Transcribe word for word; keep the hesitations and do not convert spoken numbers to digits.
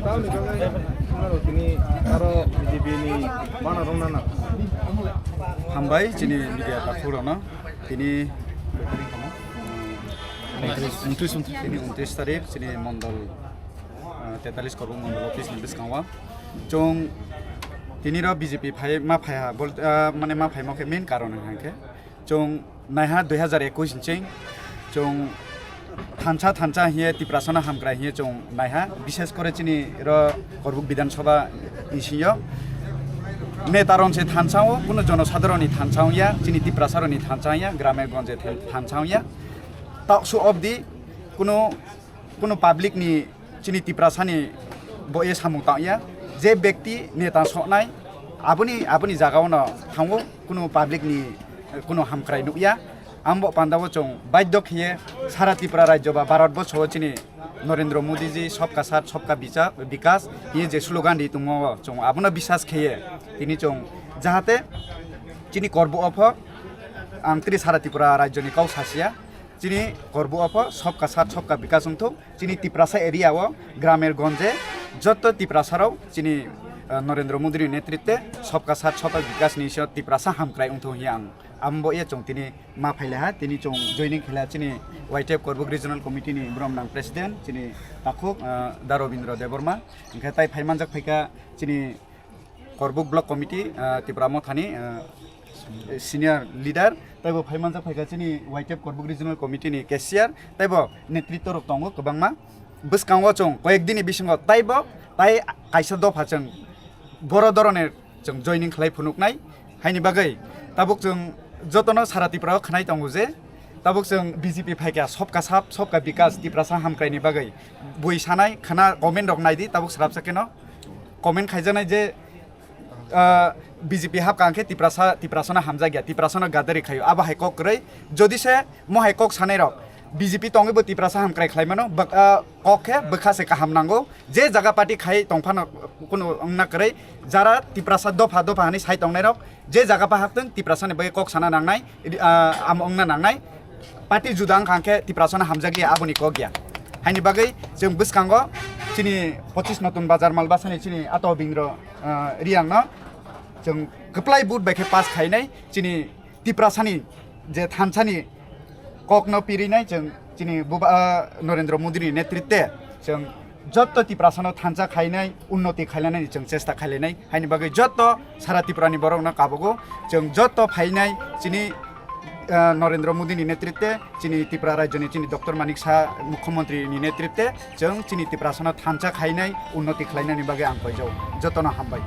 Tini aro B J P ni mana rong nana. Hambai chini media takhuk rokno tini untris, untris, tini untris tarik chini mondol, ah, tetalis Korbuk mondol office ni bwskango chwng tini ro B J P phai ma phai ha bol, ah, mane ma phai mo khe main karon hwnkhe chwng naiha dui hazar ekush ni chwng chwng thansa thansa hiye Tiprasano hamkrai hiye chwng naiha, bishes kore chini ro Korbuk Bidhan Sabha ni singyo neta ron se thansa o, kuno jonosadharon ni thansa ya, chini Tiprasa ron ni thansa ya, grame gonje than-, thansa ya, taksu obdi kuno kuno public ni chini Tiprasa ni bo e samung tang ya, je bekti neta soknai aboni, aboni jaga o no thango, kuno public ni kuno hamkrai nuk ya. Ambo panda o chwng baidhyo khiye sara Tripura rajyo ba Bharat borso o chini Narendra Modi ji Sabka Saath Sabka Bicha-, Bikas hiye je slogan di tongmo o chwng abono bisas khiye tini chwng jahate chini Korbuk o pho ang tini sara Tripura rajyo ni kok sasiya. Chini Korbuk o pho Sabka Saath Sabka Bikas wngthok. Chini Tiprasa area o gramer gonje joto Tiprasa rok chini, ah, Narendra Modi ni netritwe Sabka Saath Sabka Bikas ni sio Tiprasa hamkrai wngthok hiya ang ambo ye chwng tini ma phaile ha, tini chwng joining khaila chini Y T F Korbuk Regional Committee ni brom nang president chini takhuk, ah, Da Robindra Debbarma, hwnkhe tai phai manjak phaikha chini Korbuk Block Committee, ah, Tipra Mothani, ah, senior leader, taibo phai manjak phaikha chini Y T F Korbuk Regional Committee ni cashier, taibo netritwo rok tongo kwbangma. Bwskango chwng koyek dini bisingo taibo tai kaisa dopha chwng boro doroner chwng joining khlai phunuknai. Haini bagwi tabuk chwng jotono sara Tripura o khwnai tongo je tabuk chwng B J P phaikha Sabka Saath Sabka Bikas Tiprasa hamkrai ni bagwi bui sanai khwna comment rok naidi tabuk swrapsa kheno comment khaijaknai je, ah, B J P hapkha hwnkhe Tiprasa, Tiprasano hamjakya, Tiprasano gadari khaio, abo hai kok kwrwi. Jodi se mo hai kok sanai rok B J P tongwi bo Tiprasa hamkrai khlai mano, bak-, ah, kok khe bwkha se kaham nango. Je jaga party khai tongphano kuno wngna kwrwi, jara Tiprasa dopha dopha hwnwi sai tongnai rok, je jaga pa haktwng Tiprasani bagwi kok sana nangnai, ri-, ah, amo wngna nangnai. Party juda wngkha hwnkhe Tiprasano hamjakya aboni kok ya. Haini bagwi chwng bwskango chini pochis Notun Bazar Malbasani chini Ato Bindro, ah, Riangno chwng kwplai vote bai khe pass khainai chini Tiprasani je thansani kokno pirinai chwng chini buba, ah, Narendra Modi ni netritwe chwng jotto Tiprasano thansa khainai, unnoti khainani chwng chesta khainai. Haini bagwi jotto sara Tripura ni borokno kabogo chwng jotto phainai chini, ah, Narendra Modi ni netritwe chini Tripura rajyo ni chini Doctor Manik Saha Mukhyamantri ni netritwe chwng chini Tiprasano thansa khainai, unnoti khainani bagwi ang koijao. Jottono hambai.